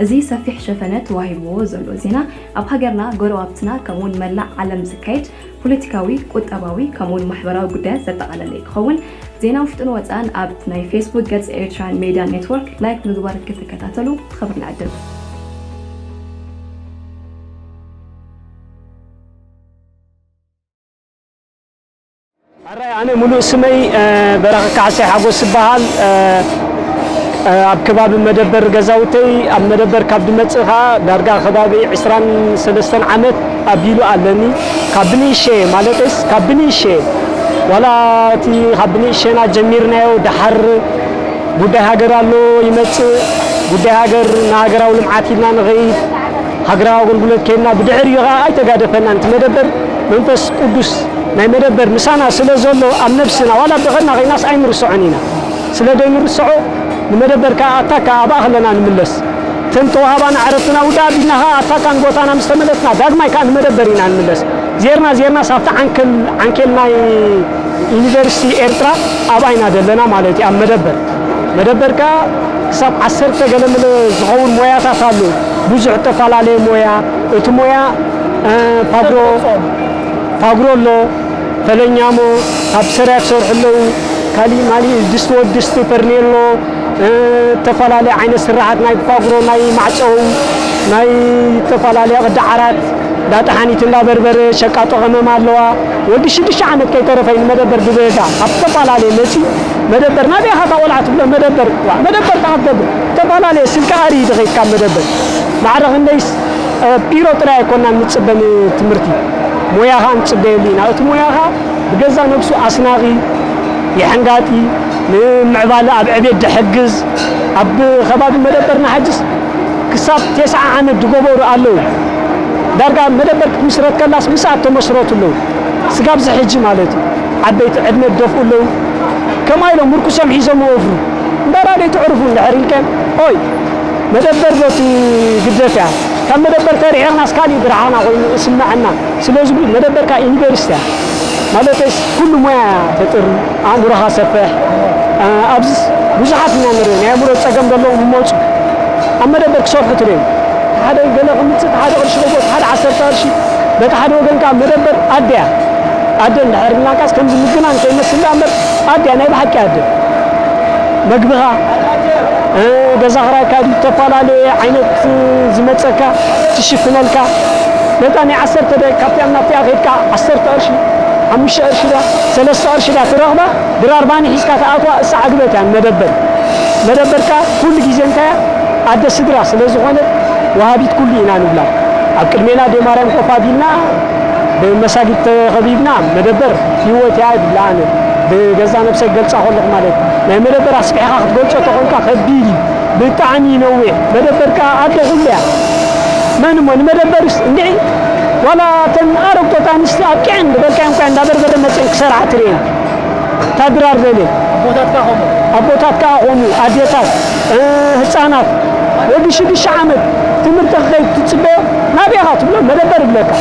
እዚ ሰፊሕ ሸፈነ ተዋሂብዎ ዘሎ ዜና፣ ኣብ ሃገርና፣ ጎረባብትና፣ ከምኡውን መላእ ዓለም ዝካየድ ፖለቲካዊ፣ ቁጠባዊ፣ ከምኡውን ማሕበራዊ ጉዳያት ዘጠቓለለ እዩ ክኸውን። ዜና ውሽጥን ወጻእን ኣብ ናይ ፌስቡክ ገጽ ኤርትራን ሜድያ ኔትወርክ ላይክ ምግባር ክትከታተሉ ብኽብሪ ንዕድም። ኣራይ ኣነ ሙሉእ ስመይ በራኺ ካሕሳይ ሓጎስ ዝበሃል። ኣብ ከባቢ መደበር ገዛውተይ፣ ኣብ መደበር ካብ ድመጽእ ኸዓ ዳርጋ ከባቢ ዕስራን ሰለስተን ዓመት ኣቢሉ ኣለኒ። ካብ ብንእሸ ማለተይስ ካብ ብንእሸ ዋላ እቲ ካብ ብንእሸና ጀሚርናዮ ደሓር ጉዳይ ሃገር ኣሎ ይመጽእ፣ ጉዳይ ሃገር ንሃገራዊ ልምዓት ኢልና ንኸይድ፣ ሃገራዊ ኣገልግሎት ከይድና ብድሕሪኡ ኸዓ ኣይተጋደፈናን። እቲ መደበር መንፈስ ቅዱስ ናይ መደበር ምሳና ስለ ዘሎ ኣብ ነብስና ዋላ ብኸድና ኸይናስ ኣይንርስዖን ኢና። ስለ ደይንርስዖ ንመደበር ከኣ ኣታ ከኣ ኣብኣ ከለና ንምለስ። እተን ተዋህባና ዕረፍትና ውዳ ኣቢልና ከኣ ኣታ ከኣ ንቦታና ምስ ተመለስና ዳግማይ ከኣ ንመደበር ኢና ንምለስ። ዜርና ዜርናስ ኣብቲ ዓንክል ዓንኬል ናይ ዩኒቨርሲቲ ኤርትራ ኣብኣ ኢና ዘለና ማለት እዩ። ኣብ መደበር መደበር ከኣ ክሳብ ዓሰርተ ገለመለ ዝኸውን ሞያታት ኣሎ። ብዙሕ እተፈላለየ ሞያ እቲ ሞያ ፋግሮ ፋግሮ ኣሎ፣ ፈለኛሞ ካብ ሰራያ ክሰርሑ ኣለዉ። ካሊእ ማሊእ ድስቲ ወዲ ድስቲ ፈርኔሎ፣ እተፈላለየ ዓይነት ስራሓት ናይ ፋግሮ ናይ ማዕፀው ናይ ዝተፈላለየ ቅዲ ዓራት እንዳ ጠሓኒት እንዳ በርበረ ሸቃጦ ቀመም ኣለዋ። ወዲ ሽዱሽተ ዓመት ከይተረፈይ ንመደበር ብበጋ ካብ ዝተፈላለየ መፂ መደበር ናበይ ኢኻ እታ ቆልዓ ትብሎ መደበር ዋ መደበር ከዓ ትገብር ዝተፈላለየ ስልኪ ኣርኢ ድኸይድ ካብ መደበር ማዕረ ክንደይስ ቢሮ ጥራይ ኣይኮናን ንፅበ ንትምህርቲ ሞያ ከዓ ንፅበየሉ ኢና። እቲ ሞያ ከዓ ብገዛ ነብሱ ኣስናቒ፣ የሐንጋጢ፣ ንምዕባለ ኣብ ዕቤት ድሕግዝ ኣብ ከባቢ መደበርና ሕጅስ ክሳብ ቴስዓ ዓመት ድገበሩ ኣለዉ። ዳርጋ መደበር ክትምስረት ከላስ ምስኣት ተመስረቱ ኣለዉ። ስጋብ ዝሕጂ ማለት እዩ። ዓበይቲ ዕድመ ድደፍኡ ኣለዉ። ከምኣ ኢሎም ምርኩሶም ሒዞም ይወፍሩ። እንዳራደይ ትዕርፉ እንድሕር ኢልከን ኦይ መደበር ዶ ትግደፍ እያ? ካብ መደበር ተርሒቕናስ ካሊእ ብርሃና ኮይኑ እስመዐና ስለ ዝብሉ መደበርካ ዩኒቨርሲቲ እያ ማለተይስ ኩሉ ሞያ ተጥሪ ኣእምሮኻ ሰፍሕ ኣብዚ ብዙሓት ኢና ንርኢ ናይ ኣእምሮ ፀገም ዘለዎም ይመፁ ኣብ መደበር ክሰርሑ ትደዩ ሓደ ገለ ክምፅእ ሓደ ቅርሺ ክቦት ሓደ ዓሰርተ ቅርሺ በቲ ሓደ ወገን ከዓ መደበር ኣደያ ኣደ እንድሕር ኢልናካስ ከምዚ ምግናን ከይመስል እምበር ኣደያ ናይ ብሓቂ ኣደ መግብኻ ገዛ ክራይካ ድዩ ዝተፈላለየ ዓይነት ዝመፀካ ትሽፍነልካ ነታ ናይ ዓሰርተ ደቂቃ ካብቲኣ ናብቲኣ ከድካ ዓሰርተ ቅርሺ ሓሙሽተ ቅርሺ ዳ ሰለስተ ቅርሺ ዳ ትረኽባ ድራር ባኒ ሒዝካ ተኣትዋ እሳ ዓግበት እያ ንመደበር መደበርካ ኩሉ ግዜ እንታይ እያ ኣደ ስድራ ስለ ዝኾነት ወሃቢት ኩሉ ኢና ንብላ ኣብ ቅድሜና ኣደ ማርያም ኮፍ ኣቢልና ብመሳጊድ ተኸቢብና መደበር ህይወት እያ ይብላ ኣነ ብገዛ ነብሰይ ክገልፃ ከለኹ ማለት ናይ መደበር ኣስቢሕኻ ክትገልፆ ተኾንካ ከቢድ እዩ ብጣዕሚ እዩ ነዊሕ መደበር ከዓ ኣደ ኩሉ እያ መን እሞ ንመደበርስ እንድዒ ዋላ እተን ኣረግቶት ኣንስቲ ኣብቂዐን ዝበልካየን እኳ እንዳበርበረ መፅአን ክሰርዓ ትርእየን ታድራር ዘለ ኣቦታት ከዓ ከምኡ ኣቦታት ከዓ ከምኡ ኣዴታት ህፃናት ወዲ ሽዱሽተ ዓመት ትምህርቲ ክኸይድ ትፅበዮ ናበይ ኢኻ ትብሎ መደበር ይብለካ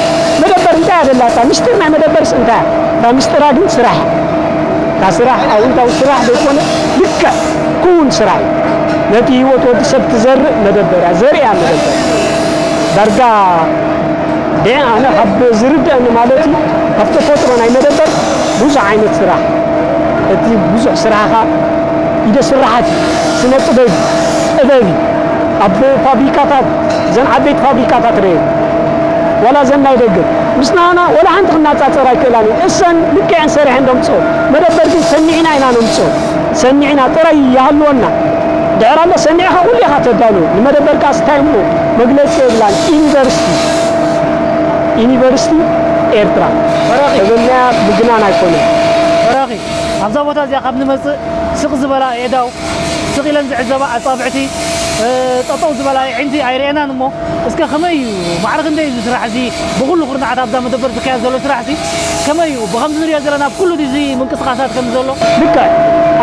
መደበር እንታይ ኣደላታ ምስጢር ናይ መደበርስ እንታይ እታ ምስጢራ ግን ስራሕ እታ ስራሕ ኣውንታዊ ስራሕ ዘይኮነ ልክዕ ክውን ስራሕ እዩ ነቲ ህይወት ወዲ ሰብ ትዘርእ መደበር እያ ዘርእያ መደበር ዳርጋ ደ ኣነ ካብ ዝርድአኒ ማለት እዩ ካብ ተፈጥሮ ናይ መደበር ብዙሕ ዓይነት ስራሕ እቲ ብዙሕ ስራሕኻ ኢደ ስራሓት እዩ ስነ ጥበብ እዩ ጥበብ እዩ ኣብ ፋብሪካታት እዘን ዓበይቲ ፋብሪካታት ርአ ዋላ እዘን ናይ ደገ ምስ ናና ዋላ ሓንቲ ክናፃፀር ኣይክእላን እዩ እሰን ልክዐን ሰሪሐን ደምፅኦ መደበር ግን ሰኒዕና ኢና ነምፅኦ ሰኒዕና ጥራይ ይሃልወና ድሕር ኣሎ ሰኒዕኻ ኩሉ ኢኻ ተዳልዎ ንመደበር ከዓ ስታይ እሞ መግለፂ የብላን ዩኒቨርሲቲ ዩኒቨርሲቲ ኤርትራ ተበልናያ ምግናን ኣይኮነን በራኺ ኣብዛ ቦታ እዚኣ ካብ ንመፅእ ስቕ ዝበላ ኣእዳው ስቕ ኢለን ዝዕዘባ ኣፃብዕቲ ጠጠው ዝበላ ኣዒንቲ ኣይረኣናን እሞ፣ እስከ ከመይ እዩ? ማዕረ ክንደይ እዩ እዚ ስራሕ እዚ? ብኹሉ ኩርናዓት ኣብዛ መደበር ዝካየድ ዘሎ ስራሕ እዚ ከመይ እዩ? ብኸምዚ ንሪኦ ዘለና ኣብ ኩሉ ድዩ እዚ ምንቅስቓሳት ከም ዘሎ? ልክዕ፣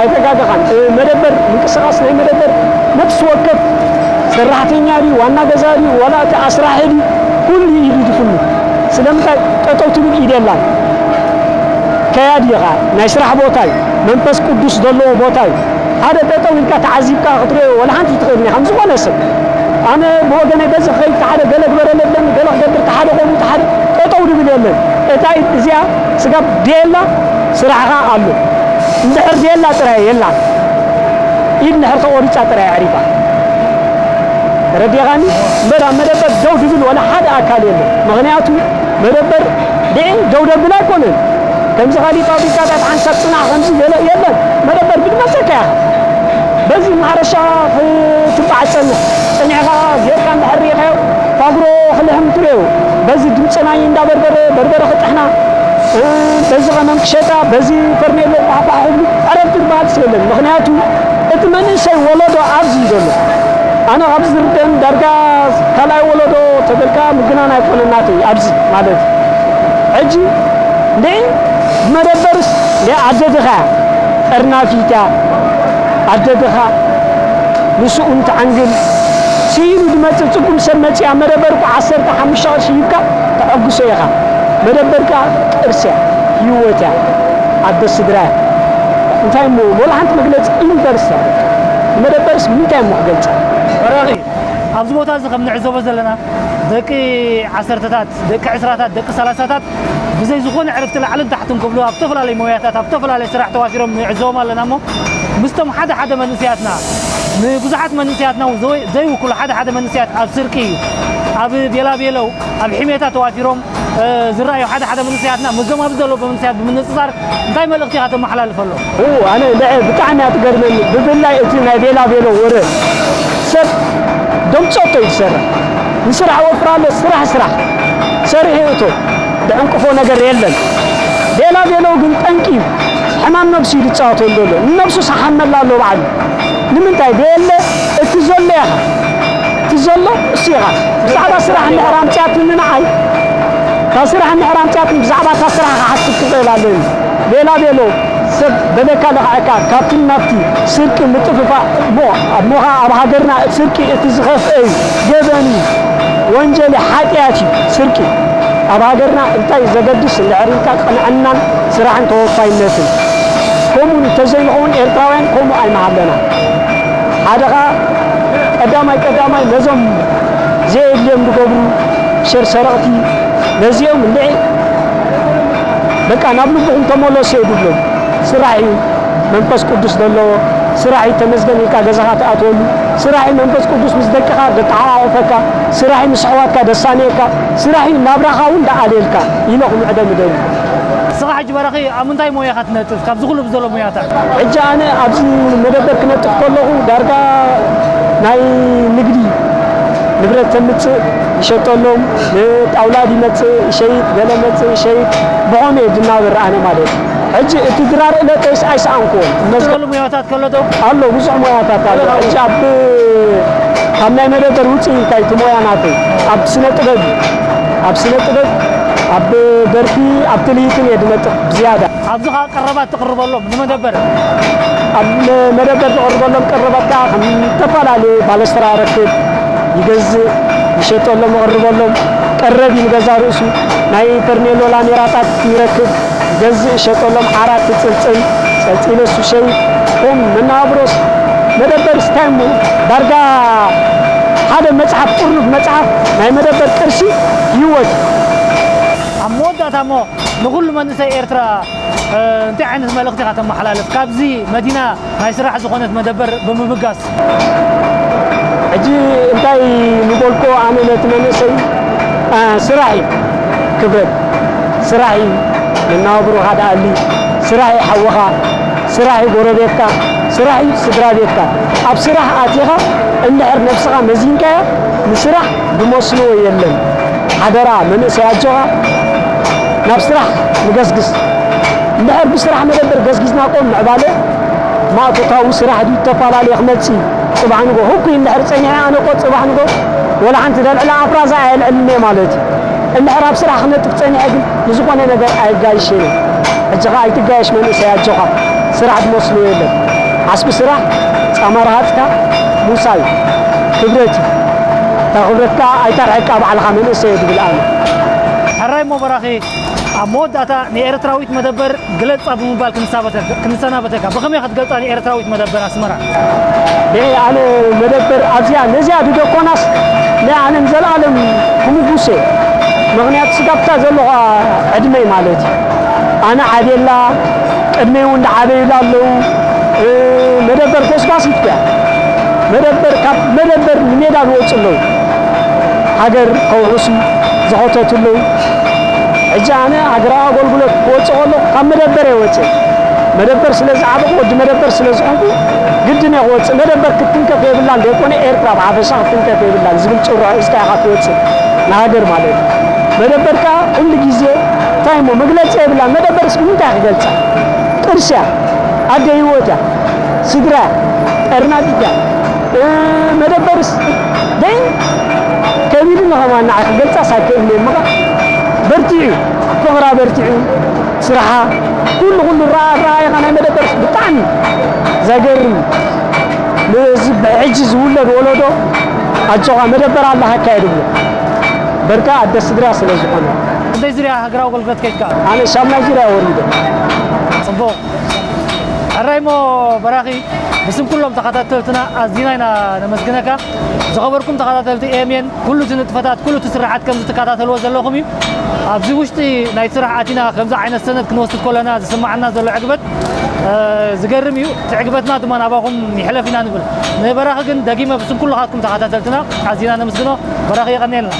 ኣይተጋገኻን። እ፣ መደበር፣ ምንቅስቓስ ናይ መደበር ነፍሲ ወከፍ ሰራሕተኛ ድዩ፣ ዋና ገዛ ድዩ፣ ዋላ እቲ ኣስራሒ ድዩ፣ ኩሉ ኢዱ ድፍኑ። ስለምንታይ ጠጠው ትብል ኢድ የላን። ከያዲ ኢኻ፣ ናይ ስራሕ ቦታ እዩ፣ መንፈስ ቅዱስ ዘለዎ ቦታ እዩ። ሓደ ጠጠው ኢልካ ተዓዚብካ ክትሪኦ ወላ ሓንቲ ትኽእል ኢኻ፣ ከም ዝኾነ ሰብ። ኣነ ብወገነይ በዚ ክኸይድ፣ ሓደ ገለ ግበረለይ፣ ገለ ክገብር፣ ሓደ ከምኡ፣ ሓደ ጠጠው ድብል የለን። እታ ኢድ እዚኣ ስጋብ ደየላ ስራሕኻ ኣሎ። እንድሕር ደየላ ጥራይ የላን። ኢድ እንድሕር ተቖሪጻ ጥራይ ኣዕሪፋ። ተረዲኻኒ? እምበር ኣብ መደበር ደው ድብል ወላ ሓደ ኣካል የለን። ምኽንያቱ መደበር ድዒ ደው ደብል ኣይኮነን። ከምዚ ካሊእ ፋብሪካታት ሓንሳብ ጽናሕ ከምዚ ገለ የለን። መደበር ብድመጸካ ኢኻ። በዚ ማሕረሻ ክትበዓል ጸንሕ። ጸኒሕካ ጌርካ እንድሕር ርኢኻዮ፣ ፋግሮ ክልሕም ትርእዮ። በዚ ድምጺ ናይ እንዳ በርበረ፣ በርበረ ክጥሕና፣ እ፣ በዚ ቀመም ክሸጣ፣ በዚ ፈርኔሎ ኳሕኳሕ ክብሉ ዕረፍቲ ዝበሃል የለን። ምኽንያቱ እቲ መንእሰይ ወለዶ ኣብዚ እዩ ዘሎ። ኣነ ካብዚ ዝርደን ዳርጋ ካልኣይ ወለዶ ተበልካ ምግናን ኣይኮነን ናተይ ኣብዚ ማለት እዩ። ሕጂ እንዴ መደበርስ እንዴ ኣደ ድኻ ጠርናፊት እያ። ኣደ ድኻ ንስኡን ትዓንግል። ስኢኑ ዝመጽእ ጽጉም ሰብ መጺኣ መደበርኩ ዓሰርተ ሓሙሽተ ቅርሺ ሂብካ ተዐግሶ ኢኻ። መደበርካ ቅርሲ እያ፣ ህይወት እያ፣ ኣደ ስድራ እያ። እንታይ እሞ ወላ ሓንቲ መግለጺ ዩኒቨርስ እያ። ንመደበርስ ምንታይ እሞ ክገልጻ? በራኺ፣ ኣብዚ ቦታ እዚ ከም ንዕዘቦ ዘለና ደቂ ዓሰርተታት፣ ደቂ ዕስራታት፣ ደቂ ሰላሳታት ብዘይ ዝኾነ ዕርፍቲ ላዕልን ታሕትን ክብሉ ኣብ ዝተፈላለዩ ሞያታት፣ ኣብ ዝተፈላለዩ ስራሕ ተዋፊሮም ንዕዘቦም ኣለና እሞ ምስቶም ሓደ ሓደ መንእሰያትና፣ ንብዙሓት መንእሰያትና ዘይ-፣ ዘይውክሉ ሓደ ሓደ መንእሰያት ኣብ ስርቂ፣ ኣብ ቤላቤሎ፣ ኣብ ሕሜታ ተዋፊሮም፣ እ፣ ዝረኣዩ ሓደ ሓደ መንእሰያትና ምስዞም ኣብዚ ዘለዉ መንእሰያት ብምንጽጻር እንታይ መልእኽቲ ኢኻ ተመሓላልፈሎም? ኡ፣ ኣነ ልዐ ብጣዕሚ እያ ትገርመኒ። ብፍላይ እቲ ናይ ቤላቤሎ ወረ ሰብ ደምጾቶ እዩ ዝሰርሕ። ንስራሕ ወፍራሎ፣ ስራሕ፣ ስራሕ። ሰሪሑ እቶ። ዝዕንቅፎ ነገር የለን። ቤላቤሎ ግን ጠንቂ እዩ። ሕማም ነብሱ እዩ ዝጻወተሉ ዘሎ። ንነብሱ ሰሓመላ ኣሎ ባዕሉ። ንምንታይ? ቤለ እቲ ዘሎ ኢኻ። እቲ ዘሎ እሱ ኢኻ። ብዛዕባ ስራሕ እንድሕር ኣምጽኣትኒ ንዓይ፣ እታ ስራሕ እንድሕር ኣምጽኣትኒ ብዛዕባ እታ ስራሕ ክሓስብ ክኽእል ኣለኒ። ቤላቤሎ ሰብ በለካ ለኽዐካ፣ ካብቲ ናብቲ ስርቂ ምጥፍፋእ እሞ፣ እሞ ኸዓ ኣብ ሃገርና ስርቂ እቲ ዝኸፍአ እዩ። ገበን እዩ። ወንጀል እዩ፣ ሓጢኣት እዩ ስርቂ። ኣብ ሃገርና እንታይ ዘገድስ እንድሕር ኢልካ ቅንዕናን ስራሕን ተወፋይነትን። ከምኡ እንተዘይንኸውን ኤርትራውያን ከምኡ ኣይምሃለና። ሓደ ኸዓ ቀዳማይ ቀዳማይ ነዞም ዘየድልዮም ዝገብሩ ሸር ሰረቕቲ ነዚኦም እንድዒ በቃ ናብ ልብኹም ተመለሱ እየ ዝብሎም። ስራሕ እዩ መንፈስ ቅዱስ ዘለዎ፣ ስራሕ እዩ ተመስገን ኢልካ ገዛኻ ትኣትወሉ፣ ስራሕ እዩ መንፈስ ቅዱስ ምስ ደቅኻ ዘተሓቋቑፈካ፣ ስራሕ እዩ ምስ ኣሕዋትካ ዘሳንየካ፣ ስራሕ እዩ ናብራኻ እውን ዝኣልየልካ ኢለ ክምዕዶም እደሊ። ንስኻ ሕጂ በራኺ ኣብ ምንታይ ሞያ ኢኻ ትነጥፍ? ካብዚ ኩሉ ብዘሎ ሞያታት። ሕጂ ኣነ ኣብዚ መደበር ክነጥፍ ከለኹ ዳርጋ ናይ ንግዲ ንብረት ተምጽእ ይሸጠሎም፣ ንጣውላ ይመጽእ ይሸይጥ፣ ገለ መጽእ ይሸይጥ፣ ብኸምኡ እየ ዝናበር ኣነ ማለት እዩ። ሕጂ እቲ ድራር ዕለተይስ ኣይሰኣንኩዎን። እመስገን። ትረሉ ሞያታት ከሎ ዶ? ኣሎ፣ ብዙሕ ሞያታት ኣሎ። ሕጂ ኣብ፣ ካብ ናይ መደበር ውፅእ ኢልካ እቲ ሞያ ናተይ ኣብ ስነ ጥበብ እዩ። ኣብ ስነ ጥበብ፣ ኣብ ደርፊ፣ ኣብ ትልሂትን እየ ዝነጥፍ ብዝያዳ። ኣብዚ ኸዓ ቀረባት ትቕርበሎም ንመደበር? ኣብ መደበር ዝቕርበሎም ቀረባት ከዓ ከም ዝተፈላለዩ ባለስትራ ረክብ ይገዝእ፣ ይሸጠሎም፣ ይቕርበሎም። ቀረብ እዩ ንገዛ ርእሱ። ናይ ፈርኔሎ ላሜራታት ይረክብ፣ ይገዝእ፣ ይሸጠሎም። ዓራት ትጽልጽል፣ ጸልጺለ እሱ ሸይጥ። ከም መነባብሮስ መደበር ስታይ እሞ ዳርጋ ሓደ መጽሓፍ፣ ጥርኑፍ መጽሓፍ ናይ መደበር ቅርሲ ህይወት። ኣብ መወዳእታ እሞ ንኹሉ መንእሰይ ኤርትራ፣ እ፣ እንታይ ዓይነት መልእኽቲ ኢኻ ተመሓላልፍ? ካብዚ መዲና ናይ ስራሕ ዝኾነት መደበር ብምብጋስ። ሕጂ እንታይ ምበልኮ ኣነ ነቲ መንእሰይ፣ እ፣ ስራሕ እዩ ክብረት፣ ስራሕ እዩ መነባብሮኻ ደኣሊ፣ ስራሕ እዩ ሓውኻ፣ ስራሕ እዩ ጎረቤትካ፣ ስራሕ እዩ ስድራ ቤትካ። ኣብ ስራሕ ኣቲኻ እንድሕር ነብስኻ መዚንካያ ንስራሕ ዝመስልዎ የለን። ሓደራ መንእሰይ ኣጆኻ ናብ ስራሕ ንገስግስ። እንድሕር ብስራሕ መደበር ገስጊስናቆም ምዕባለ ማእቶታዊ ስራሕ ድዩ ተፈላለየ ክመጽእ እዩ። ጽባሕ ንጎ ህኩይ እንድሕር ጸኒሐ፣ ኣነ እኮ ጽባሕ ንጎ ወላ ሓንቲ ደልዕላ ኣፍራዛ ኣየልዕልን እየ ማለት እዩ። እንድሕር ኣብ ስራሕ ክነጥፍ ጸኒሐ ግን ንዝኾነ ነገር ኣይጋይሽን እየ። ሕጂ ኸኣ ኣይትጋየሽ መንእሰይ፣ ኣጆኻ፣ ስራሕ ዝመስሎ የለን። ዓስቢ ስራሕ ጻማ ረሃጽካ ምውሳይ ክብረት እዩ። እታ ክብረት ከኣ ኣይተርሕቃ ባዕልኻ መንእሰይ እየ ዝብል ኣነ። ሕራይ እሞ በራኺ፣ ኣብ መወዳእታ ንኤርትራዊት መደበር ግለጻ ብምባል ክንሳበተ-፣ ክንሰናበተካ። ብኸመይ ክትገልጻ ንኤርትራዊት መደበር ኣስመራ? ንዒ ኣነ መደበር ኣብዚኣ ነዚኣ ድደኮናስ ናይ ኣነ ንዘለኣለም ክምጉስ እየ። ምኽንያቱ ስጋብታ ዘለኹ ዕድመይ ማለት እዩ። ኣነ ዓብየላ፣ ቅድመይ እውን ዝዓበዩላ ኣለዉ። እ፣ መደበር ጎስጓሲት እያ። መደበር፣ ካብ መደበር ንሜዳ ዝወፁ ኣለዉ። ሃገር ከውሕሱ ዝኸተቱ ኣለዉ። ሕጂ ኣነ ሃገራዊ ኣገልግሎት ክወፅእ ከለኹ ካብ መደበር እየ ወፅእ። መደበር ስለ ዝዓበኹ፣ ወዲ መደበር ስለ ዝኾንኩ ግድን እየ ክወፅእ። መደበር ክትንከፍ የብላን፣ ዘይኮነ ኤርትራ ብሓፈሻ ክትንከፍ የብላን ዝብል ጭርሖ ሒዝካ ኢኻ ትወፅእ ንሃገር ማለት እዩ። መደበር ከኣ ኩሉ ግዜ እንታይ እሞ መግለፂ የብላን። መደበርስ ብምንታይ ክገልፃ? ቅርሲ እያ፣ ኣደ ህይወት እያ፣ ስድራ እያ፣ ጠርናፊት እያ። እ፣ መደበርስ ደይ ከቢድኒ ከማን ንዓይ ክገልጻስ ኣይክእልን እየ። እምበኣር በርቲዑ፣ ፍቕራ በርቲዑ፣ ስርሓ፣ ኩሉ ኩሉ ረኣ-፣ ረኣይኻ ናይ መደበርስ ብጣዕሚ ዘገርም። ነዚ ብሕጂ ዝውለድ ወለዶ ኣጆኻ መደበር ኣለሃካ እየ ድብሎ። በርካ ኣደ ስድራ ስለ ዝኾነ። ክንደይ ዙርያ ሃገራዊ ኣገልግሎት ከይድካ? ኣነ ሻምናይ ዙርያ ወሪደ። ጽቡቕ። ሕራይ እሞ በራኺ፣ ብስም ኩሎም ተኸታተልትና ኣዚና ኢና ነመስግነካ። ዝኸበርኩም ተኸታተልቲ ኤምኤን፣ ኩሉ እቲ ንጥፈታት፣ ኩሉ እቲ ስርሓት ከም ዝትከታተልዎ ዘለኹም እዩ። ኣብዚ ውሽጢ ናይ ስራሕ ኣቲና ከምዚ ዓይነት ሰነድ ክንወስድ ከለና ዝስምዓና ዘሎ ዕግበት፣ እ፣ ዝገርም እዩ። እቲ ዕግበትና ድማ ናባኹም ይሕለፍ ኢና ንብል። ንበራኺ ግን ደጊመ ብስም ኩልኻትኩም ተኸታተልትና ኣዚና ነመስግኖ። በራኺ የቐንየልና።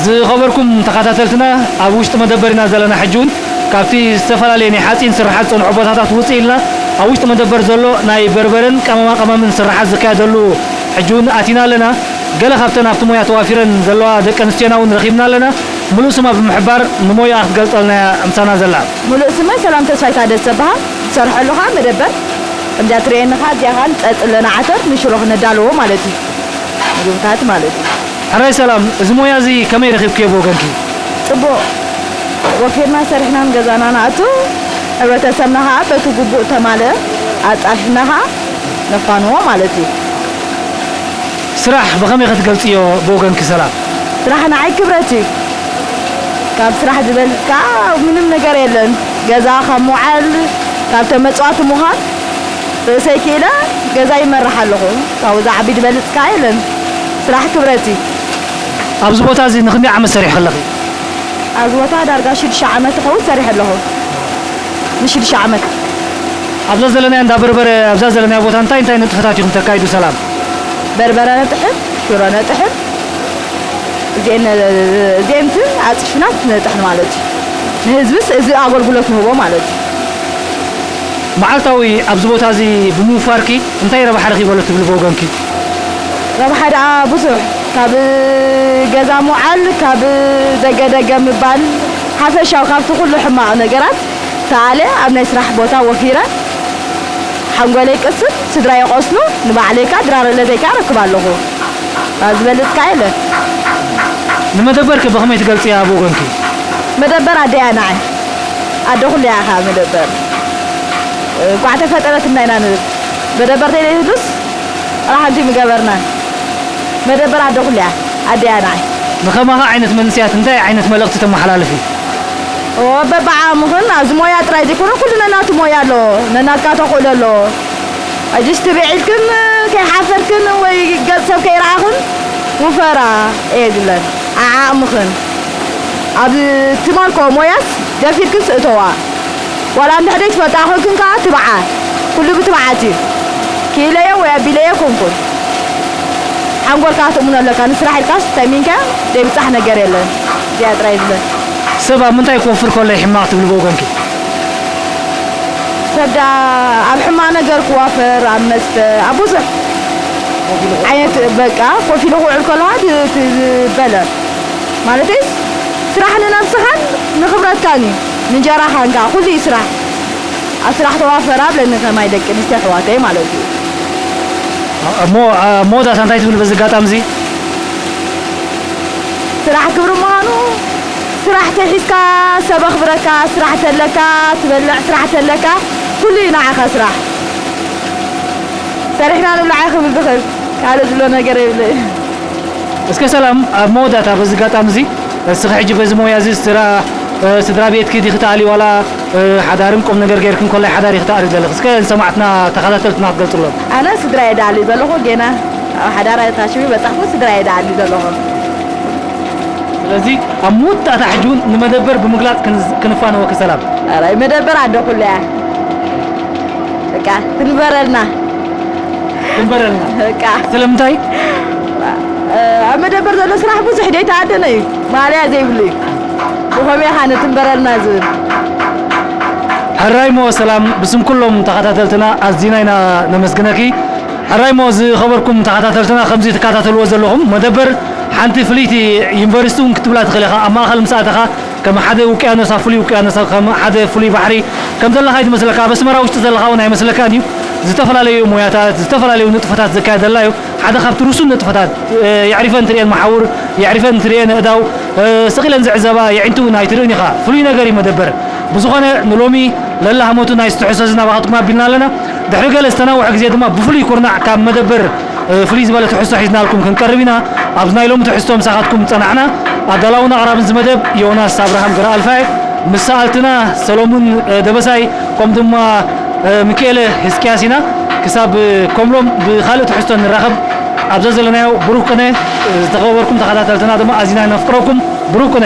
ዝኸበርኩም ተኸታተልትና፣ ኣብ ውሽጢ መደበር ኢና ዘለና። ሕጂ እውን ካብቲ ዝተፈላለየ ናይ ሓፂን ስራሓት ዝፀንሑ ቦታታት ውፅእ ኢልና ኣብ ውሽጢ መደበር ዘሎ ናይ በርበረን ቀመማ ቀመምን ስራሓት ዝካየደሉ ሕጂ እውን ኣቲና ኣለና። ገለ ካብተን ኣብቲ ሞያ ተዋፊረን ዘለዋ ደቂ ኣንስትዮና እውን ረኺብና ኣለና። ምሉእ ስማ ብምሕባር ንሞያኣ ክትገልፀልና እያ ምሳና ዘላ። ምሉእ ስመይ ሰላም ተስፋይ ታደሰ እበሃል። ዝሰርሐሉ ኸዓ መደበር። ከምዚኣ ትርእየኒ ኸዓ እዚኣ ኸዓ ንፀፅ ኣለና ዓተር ንሽሮ ክነዳልዎ ማለት እዩ። ምግብታት ማለት እዩ። ሕራይ ሰላም፣ እዚ ሞያ እዚ ከመይ ረኺብክዮ ብወገንኪ? ፅቡቕ። ወፊርና ሰሪሕና ንገዛና ንኣቱ፣ ሕብረተሰብና ኸዓ በቲ ግቡእ ተማልአ ኣፃፊፍና ኸዓ ነፋንዎ ማለት እዩ። ስራሕ ብኸመይ ከ ትገልፅዮ ብወገንኪ ሰላም? ስራሕ ንዓይ ክብረት እዩ። ካብ ስራሕ ዝበልፅ ከዓ ምንም ነገር የለን። ገዛ ካብ ምውዓል፣ ካብ ተመፅዋቲ ምዃን፣ ርእሰይ ክኢለ ገዛ ይመርሕ ኣለኹ። ካብኡ ዝዓቢ ዝበልፅ ከዓ የለን። ስራሕ ክብረት እዩ። ኣብዚ ቦታ እዚ ንክንደይ ዓመት ሰሪሕኺ ኣለኺ? ኣብዚ ቦታ ዳርጋ ሽዱሽተ ዓመት ክኸውን ሰሪሐ ኣለኹ። ንሽዱሽተ ዓመት። ኣብዛ ዘለናያ እንዳ በርበረ፣ ኣብዛ ዘለናያ ቦታ እንታይ እንታይ ንጥፈታት ኢኹም ተካይዱ ሰላም? በርበረ ነጥሕን፣ ሽሮ ነጥሕን፣ እዚኤን፣ እዚኤን ኣፅፍናት ነጥሕን ማለት እዩ። ንህዝብስ እዚ ኣገልግሎት ንህቦ ማለት እዩ። መዓልታዊ ኣብዚ ቦታ እዚ ብምውፋርኪ እንታይ ረብሓ ረኺበሉ ትብሊ ብወገንኪ? ረብሓ ደኣ ብዙሕ፣ ካብ ገዛ ምውዓል፣ ካብ ደገ ደገ ምባል፣ ሓፈሻዊ ካብቲ ኩሉ ሕማቕ ነገራት ተኣልየ ኣብ ናይ ስራሕ ቦታ ወፊረ ሓንጎለይ ቅስን፣ ስድራይ ይቐስኑ፣ ንባዕለይ ከኣ ድራር ዕለተይ ከኣ ረክብ ኣለኹ። ካብ ዝበልጽ ከኣ የለን። ንመደበርኪ ብኸመይ ትገልጽያ ብወገንኪ? መደበር ኣደያ ንዓይ። ኣደ ኩሉ እያ ከኣ መደበር። እንቋዕ ተፈጠረት እንዳ ኢና ንብል። መደበር ተዘይህሉስ ዋላ ሓንቲ ምገበርናን። መደበር ኣደ ኩሉ እያ። ኣደያ ንዓይ። ንኸማኻ ዓይነት መንእሰያት እንታይ ዓይነት መልእኽቲ ተመሓላልፊ? ኦ፣ በብዓቕምኽን ኣብዚ ሞያ ጥራይ ዘይኮነ ኩሉ ነናቱ ሞያ ኣለዎ። ነናትካ ተኽእሎ ኣለዎ። ሕጂስ ትብዕ ኢልክን ከይሓፈርክን ወይ ገጽ ሰብ ከይረኣኽን ውፈራ እየ ዝብለን። ዓዓቕምኽን ኣብ ትመልክኦ ሞያስ ደፊርክን ስእተዋ። ዋላ እንድሕር ዘይትፈልጣ ኮንክን ከኣ ትብዓ። ኩሉ ብትብዓት እዩ። ክኢለዮ ወይ ኣቢለዮ ኮንኩን። ሓንጎልካ ትእምኖ ኣለካ። ንስራሕ ኢልካስ ተሚንካ ዘይብጻሕ ነገር የለን። እዚኣ ጥራይ ዝብለን። ሰብ ኣብ ምንታይ ክወፍር ከሎ እዩ ሕማቕ ትብሊ ብወገንኪ? ሰብ ደኣ ኣብ ሕማቕ ነገር ክዋፈር፣ ኣብ መስተ፣ ኣብ ብዙሕ ዓይነት በቃ ኮፍ ኢሉ ክውዕል ከሎ ኸኣ ት-፣ ት-፣ ዝበለ። ማለተይስ ስራሕ ንነብስኻን ንኽብረትካን እዩ። ንእንጀራኻን ከኣ ኩሉ እዩ ስራሕ። ኣብ ስራሕ ተዋፈራ ብለኒ ከማይ ደቂ ኣንስትዮ ኣሕዋተይ ማለት እዩ። እሞ፣ ኣብ መወዳእታ እንታይ ትብል በዚ ኣጋጣሚ እዚ? ስራሕ ክብሪ ምዃኑ፣ ስራሕ ተሒዝካ ሰብ ኣኽብረካ፣ ስራሕ ተለካ ትበልዕ፣ ስራሕ ተለካ ኩሉ እዩ ንዓኻ ስራሕ። ሰሪሕና ንብላዕ ክብል ዝኽእል ካልእ ዝብሎ ነገር የብለይን። እስከ ሰላም፣ ኣብ መወዳእታ በዚ ኣጋጣሚ እዚ፣ እስኺ ሕጂ በዚ ሞያ እዚ ስራ-፣ እ፣ ስድራ ቤትኪ ዲኺ ትኣልዪ ዋላ፣ እ፣ ሓዳርን ቁም ነገር ጌርክን ኮላይ ሓዳር ኢኺ ትኣልዪ ዘለኺ? እስከ ንሰማዕትና ተኸታተልትና ክትገልጽሎም። ኣነ ስድራ እየ ድኣሊ ዘለኹ፣ ጌና ኣብ ሓዳር ኣይታሽዊ በጻሕኩ፣ ስድራ እየ ድኣሊ ዘለኹ። ስለዚ ኣብ መወዳእታ ሕጂ እውን ንመደበር ብምግላጽ ክን-፣ ክንፋነወኪ ሰላም። ኣራይ መደበር ኣደ ኩሉ እያ። በቃ ትንበረልና። ትንበረልና። በቃ። ስለምንታይ? እ፣ ኣብ መደበር ዘሎ ስራሕ ብዙሕ ደይተኣደነ እዩ። ማልያ ዘይብሉ እዩ። ብኸመይ ኢኻ ንትንበረልና ዝብል? ሕራይ እሞ ሰላም፣ ብስም ኩሎም ተኸታተልትና ኣዚና ኢና ነመስግነኪ። ሕራይ እሞ ዝኸበርኩም ተኸታተልትና፣ ከምዚ ትከታተልዎ ዘለኹም መደበር ሓንቲ ፍልይቲ ዩኒቨርሲቲ እውን ክትብላ ትኽእል ኢኻ። ኣብ ማእኸል ምስ ኣተኻ ከም ሓደ ውቅያኖስ፣ ኣብ ፍሉይ ውቅያኖስ፣ ከም ሓደ ፍሉይ ባሕሪ ከም ዘለኻ እዩ ዝመስለካ። ኣብ ኣስመራ ውሽጢ ዘለኻ እውን ኣይመስለካን እዩ። ዝተፈላለዩ ሞያታት፣ ዝተፈላለዩ ንጥፈታት ዘካየደላ እዩ። ሓደ ካብቲ ርሱን ንጥፈታት፣ እ፣ የዕሪፈን ትርእየን መሓውር፣ የዕሪፈን ትርእየን ኣእዳው፣ እ፣ ስቕ ኢለን ዝዕዘባ የዒንቲ እውን ኣይትርእን ኢኻ። ፍሉይ ነገር እዩ መደበር። ብዝኾነ ንሎሚ ለላሃሞቱ ናይ ትሕዝቶ እዚ ናባኻትኩም ኣቢልና ኣለና። ድሕሪ ገለ ዝተናውሐ ግዜ ድማ ብፍሉይ ኩርናዕ ካብ መደበር፣ እ፣ ፍሉይ ዝበለ ትሕዝቶ ሒዝናልኩም ክንቀርብ ኢና። ኣብዚ ናይ ሎሚ ትሕዝቶ ምሳኻትኩም ጸናሕና። ኣዳላውን ኣቕራብን እዚ መደብ ዮናስ ኣብርሃም ገረኣልፋ እየ። ምስ ሰኣልትና ሰሎሙን፣ እ፣ ደበሳይ፣ ከምኡ ድማ፣ እ፣ ሚኪኤለ ህዝቅያስ ኢና። ክሳብ፣ እ፣ ከምሎም ብኻልእ ትሕዝቶ ንራኸብ። ኣብዛ ዘለናዮ ብሩኽ ቅነ፣ እ፣ ዝተኸበርኩም ተኸታተልትና ድማ ኣዚና ነፍቅረኩም። ብሩኽ ቅነ።